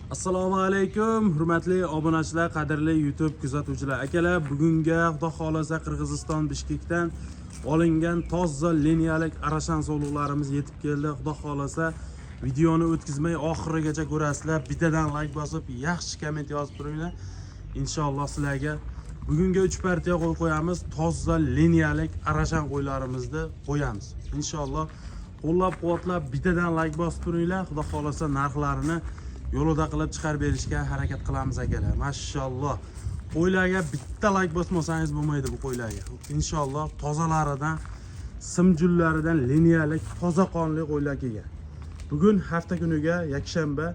Assalomu alaykum, hurmatli obunachilar, qadrli YouTube kuzatuvchilar. Akalar, bugunga Xudo xohlasa Qirg'iziston Bishkekdan olingan toza liniyalik arashan sovliqlarimiz yetib keldi. Xudo xohlasa videoni o'tkazmay oxirigacha ko'rasizlar. Bittadan like bosib, yaxshi komment yozib turinglar. Inshaalloh sizlarga bugunga 3 partiya qo'y qo'yamiz. Toza liniyalik arashan qo'ylarimizni qo'yamiz. Inshaalloh qo'llab-quvvatlab bittadan like bosib turinglar. Xudo xohlasa narxlarini yo'lida qilib chiqarib berishga harakat qilamiz, akalar. Mashalloh. Qo'ylarga bitta like bosmasangiz bo'lmaydi bu qo'ylarga. Inshaalloh tozalaridan, simjullaridan liniyalik toza qonli qo'ylar kelgan. Bugun hafta kuniga yakshanba,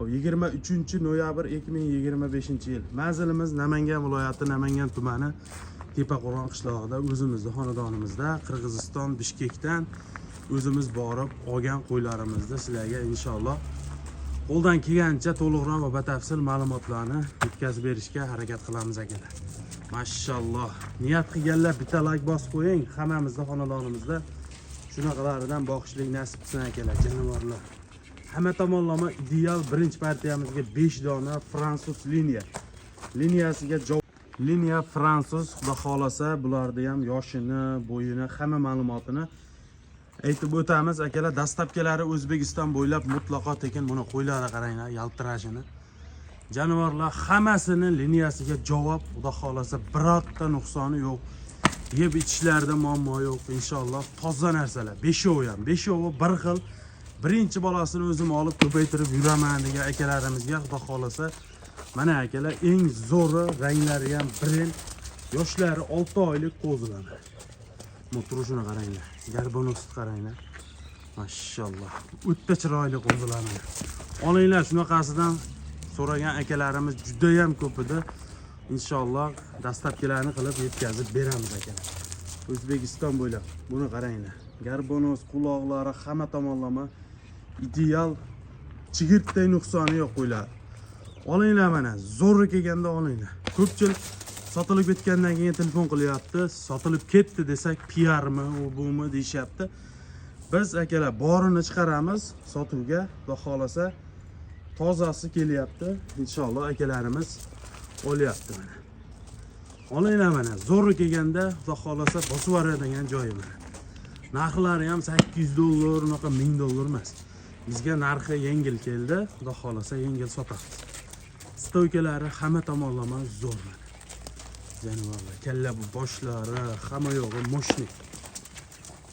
23 noyabr 2025-yil. Manzilimiz Namangan viloyati, Namangan tumani, Tepaqo'rg'on qishlog'ida, o'zimizni xonadonimizda Qirg'iziston Bishkekdan o'zimiz borib olgan qo'ylarimizni sizlarga inshaalloh qo'ldan kelgancha to'liqroq va batafsil ma'lumotlarni yetkazib berishga harakat qilamiz, akalar. Mashalloh. Niyat qilganlar bitta like bosib qo'ying. Hammamizni xonadonimizda shunaqalaridan boqishlik nasib qilsin, akalar, jonivorlar. Hamma tomonlama ideal birinchi partiyamizga 5 dona fransuz liniya. Liniyasiga javob liniya fransuz, xudo xohlasa bularni ham yoshini, bo'yini, hamma ma'lumotini aytib o'tamiz, akalar. Доставка lari O'zbekiston bo'ylab mutlaqo tekin. Buni qo'ylari qaranglar, yaltirashini. Jonivorlar hammasini liniyasiga javob, xudo xohlasa birorta nuqsoni yo'q. Yeb ichishlarida muammo yo'q, inshaalloh toza narsalar. Beshovi ham, beshovi bir xil. Birinchi bolasini o'zim olib ko'paytirib yuraman degan akalarimizga xudo xohlasa mana, akalar, eng zo'ri, ranglari ham brend, yoshlari 6 oylik qo'zilar. Bu turishini qaranglar. Горбонос ni qaranglar. Mashalloh. O'ta chiroyli qo'zilar mana. Olinglar shunaqasidan, so'ragan akalarimiz juda ham ko'p edi. Inshaalloh доставка larni qilib yetkazib beramiz, akalar. O'zbekiston bo'ylab. Buni qaranglar. Горбонос, quloqlari hamma tomonlama ideal, chigirtday nuqsoni yo'q qo'ylar. Olinglar mana, zo'ri kelganda olinglar. Ko'pchilik sotilib ketgandan keyin telefon qilyapti. Sotilib ketdi desak, piarmi, u bumi deyishyapti. Biz, akalar, borini chiqaramiz sotuvga, xudo xohlasa tozasi kelyapti. Inshaalloh akalarimiz olyapti mana. Olinglar mana, zo'ri kelganda xudo xohlasa bosib yuboradigan joyi mana. Narxlari ham 800 dollar, unaqa 1000 dollar emas. Bizga narxi yengil keldi, xudo xohlasa yengil sotamiz. Стойка lari hamma tomonlama zo'r mana. Jonivorlar, kalla bu boshlari, hamma yo'g'i мощный.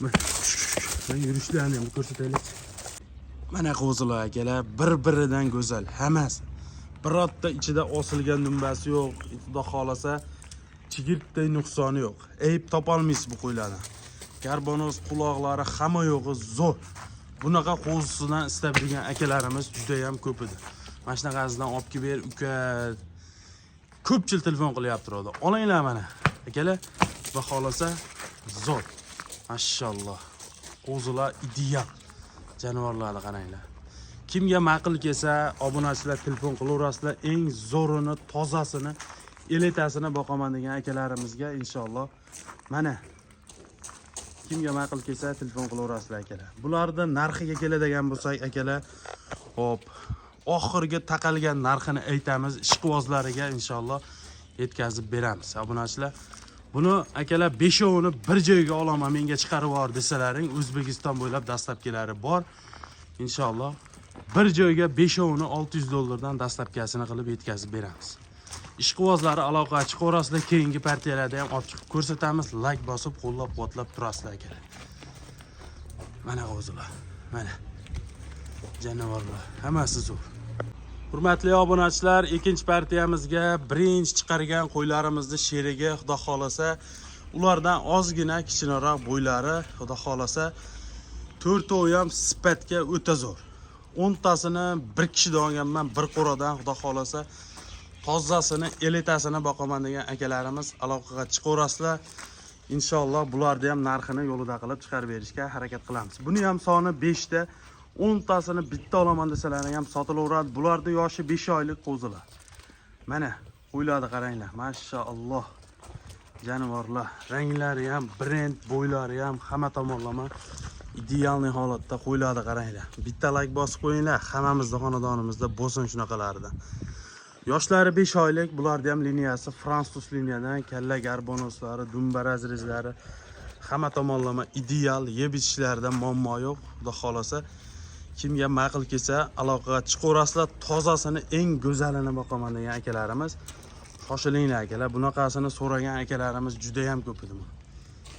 Mana yurishlarini ham ko'rsataylik. Mana qo'zilar, akalar, bir-biridan go'zal hammasi. Birorta ichida osilgan dumbasi yo'q, xudo xohlasa chigirtday nuqsoni yo'q. Ayb topolmaysiz bu qo'ylardan. Горбонос, quloqlari hamma yo'g'i zo'r. Bunaqa qo'zisidan istab yurgan akalarimiz juda ham ko'p edi. Mana shunaqasidan olib kelib ber, uka. Ko'pchilik telefon qilyapti turadi. Olinglar mana. Akalar, xudo xohlasa zo'r. Mashalloh. Qo'zilar ideal. Jonivorlarni qaranglar. Kimga ma'qul kelsa, obunachilar telefon qilaverasizlar. Eng zo'rini, tozasini, elitasini boqaman degan akalarimizga inshaalloh mana kimga ma'qul kelsa telefon qilaverasizlar, akalar. Bularni narxiga keladigan bo'lsak, akalar, hop, oxirgi taqalgan narxini aytamiz, ishqibozlariga inshaalloh yetkazib beramiz. Obunachilar, buni, akalar, beshovini bir joyga olaman, menga chiqarib yubor desalaring, O'zbekiston bo'ylab доставка lari bor. Inshaalloh bir joyga beshovini 600 dollardan доставка sini qilib yetkazib beramiz. Ishqibozlari aloqaga chiqaverasizlar, keyingi partiyalarda ham olib chiqib ko'rsatamiz. Like bosib, qo'llab-quvvatlab turasizlar, akalar. Mana qo'zilar, mana jonivorlar, hammasi zo'r. Hurmatli obunachilar, ikkinchi partiyamizga birinchi chiqargan qo'ylarimizni sherigi, xudo xohlasa ulardan ozgina kichkinaroq bo'ylari, xudo xohlasa to'rtovi ham sifatga o'ta zo'r. 10 tasini bir kishidan olganman, bir qo'radan, xudo xohlasa tozasini, elitasini boqaman degan akalarimiz aloqaga chiqaverasizlar. Inshaalloh bularni ham narxini yo'lida qilib chiqarib berishga harakat qilamiz. Buni ham soni 5 ta, 10 tasini bitta olaman desalaring ham sotilaveradi. Bularni yoshi 5 oylik qo'zilar. Mana qo'ylarni qaranglar. Mashalloh. Jonivorlar, ranglari ham brend, bo'ylari ham hamma tomonlama Идеальный holatda qo'ylarni qaranglar. Bitta layk bosib qo'yinglar, hammamizni xonadonimizda bo'lsin shunaqalardan. Yoshlari 5 oylik, bularni ham liniyasi fransuz liniyadan, kalla garbonoslari, dumba разрез lari hamma tomonlama ideal, yeb ichishlarida muammo yo'q. Xudo xolasa kimga ma'qul kelsa aloqaga chiqaverasizlar. Tozasini, eng go'zalini boqaman degan akalarimiz shoshilinglar akalar. Bunaqasini so'ragan akalarimiz juda ham ko'p edi.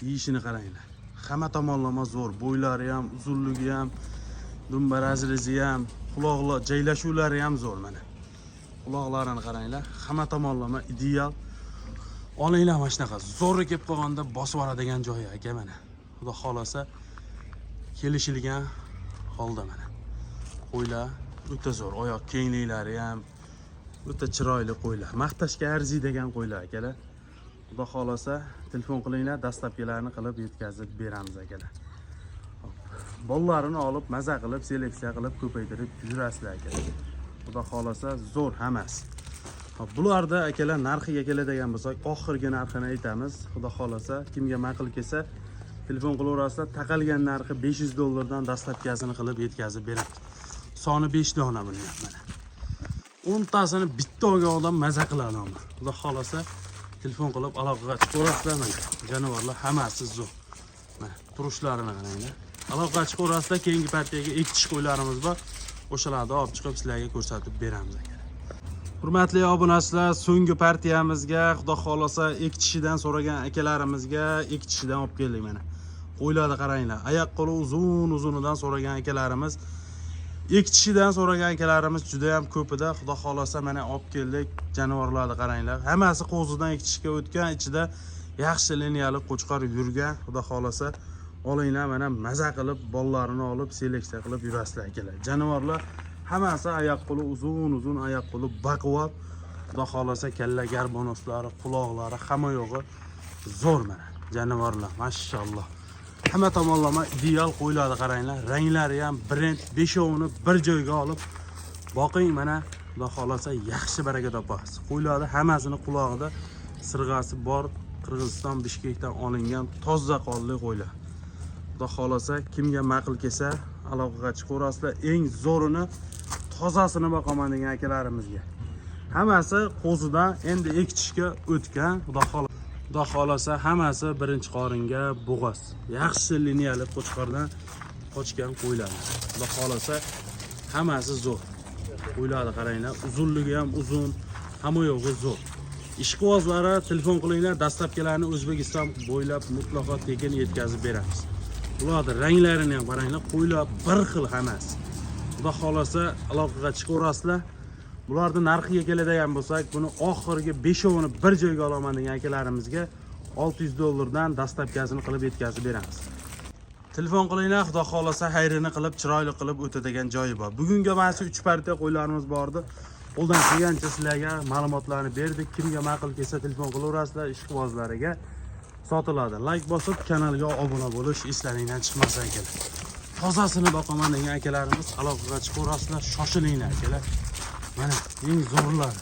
Yeyishini qaranglar. Hamma tomonlama zo'r, bo'ylari ham, uzunligi ham, dumba разрез i ham, quloqlar joylashuvlari ham zo'r mana. Quloqlarini qaranglar, hamma tomonlama ideal. Olinglar, mana shunaqa zo'ri kelib qolganda bosib yuboradigan joyi aka mana. Xudo xolasa kelishilgan holda mana. Qo'ylar o'ta zo'r, oyoq kengliklari ham o'ta chiroyli qo'ylar. Maqtashga arziydigan qo'ylar akalar. Xudo xolasa telefon qilinglar, доставка larni qilib yetkazib beramiz akalar. Hop. Bolalarini olib, maza qilib, seleksiya qilib ko'paytirib yurasizlar akalar. Xudo xolasa zo'r hammasi. Hop, bularda akalar narxiga keladigan bo'lsak, oxirgi narxini aytamiz. Xudo xolasa kimga ma'qul kelsa telefon qilaverasizlar. Taqalgan narxi 500 dollardan доставка sini qilib yetkazib beramiz. Soni 5 dona buni ham mana. 10 tasini bitta olgan odam maza qiladi ammo. Xudo xolasa telefon qilib aloqaga chiqaverasizlar mana. Jonivorlar hammasi zo'r. Mana turishlarini qaranglar. Aloqaga chiqaverasizlar, keyingi partiyaga ekitish qo'ylarimiz bor. O'shalarni olib chiqib sizlarga ko'rsatib beramiz akalar. Hurmatli obunachilar, so'nggi partiyamizga Xudo xolasa ektishidan so'ragan akalarimizga ektishidan olib keldik mana. Qo'ylarni qaranglar. Oyoq qo'li uzun uzunidan so'ragan akalarimiz, ektishidan so'ragan akalarimiz juda ham ko'p edi. Xudo xolasa mana olib keldik. Jonivorlarni qaranglar. Hammasi qo'zidan ekitishga o'tgan, ichida yaxshi liniyali qo'chqor yurgan. Xudo xolasa olinglar mana, maza qilib bolalarini olib seleksiya qilib yurasizlar akalar. Jonivorlar hammasi oyoq qo'li uzun uzun, oyoq qo'li baquvvat. Xudo xolasa kalla garbonoslari, quloqlari hamma yo'g'i zo'r mana. Jonivorlar mashalloh. Hamma tomonlama ideal qo'ylarni qaranglar. Ranglari ham brend, beshovini bir joyga olib boqing mana. Xudo xolasa yaxshi baraka topasiz. Qo'ylarni hammasini qulog'ida sirg'asi bor. Qirg'iziston Bishkekdan olingan toza qonli qo'ylar. Xudo xolasa kimga ma'qul kelsa aloqaga chiqaverasizlar. Eng zo'rini, tozasini boqaman degan akalarimizga. Hammasi qo'zidan endi ekitishga o'tgan. Xudo xolasa hammasi birinchi qoringa bo'g'oz. Yaxshi liniyali qo'chqordan qochgan qo'ylar. Xudo xolasa hammasi zo'r. Qo'ylarni qaranglar, uzunligi ham uzun, hamma yo'g'i zo'r. Ishqibozlari telefon qilinglar, доставка larni O'zbekiston bo'ylab mutlaqo tekin yetkazib beramiz. Bularni ranglarini ham qaranglar, qo'ylar bir xil hammasi. Xudo xolasa aloqaga chiqaverasizlar. Bularni narxiga keladigan bo'lsak, buni oxirgi beshovini bir joyga olaman degan akalarimizga 600 dollardan доставка sini qilib yetkazib beramiz. Telefon qilinglar, Xudo xolasa xayrini qilib, chiroyli qilib o'tadigan joyi bor. Bugungi mana shu 3 partiya qo'ylarimiz bor edi. Qo'ldan kelgancha sizlarga ma'lumotlarni berdik. Kimga ma'qul kelsa telefon qilaverasizlar, ishqibozlariga sotiladi. Layk bosib, kanalga obuna bo'lish eslaringdan chiqmasin akalar. Tozasini boqaman degan akalarimiz aloqaga chiqaverasizlar, shoshilinglar akalar. Mana eng zo'rlari.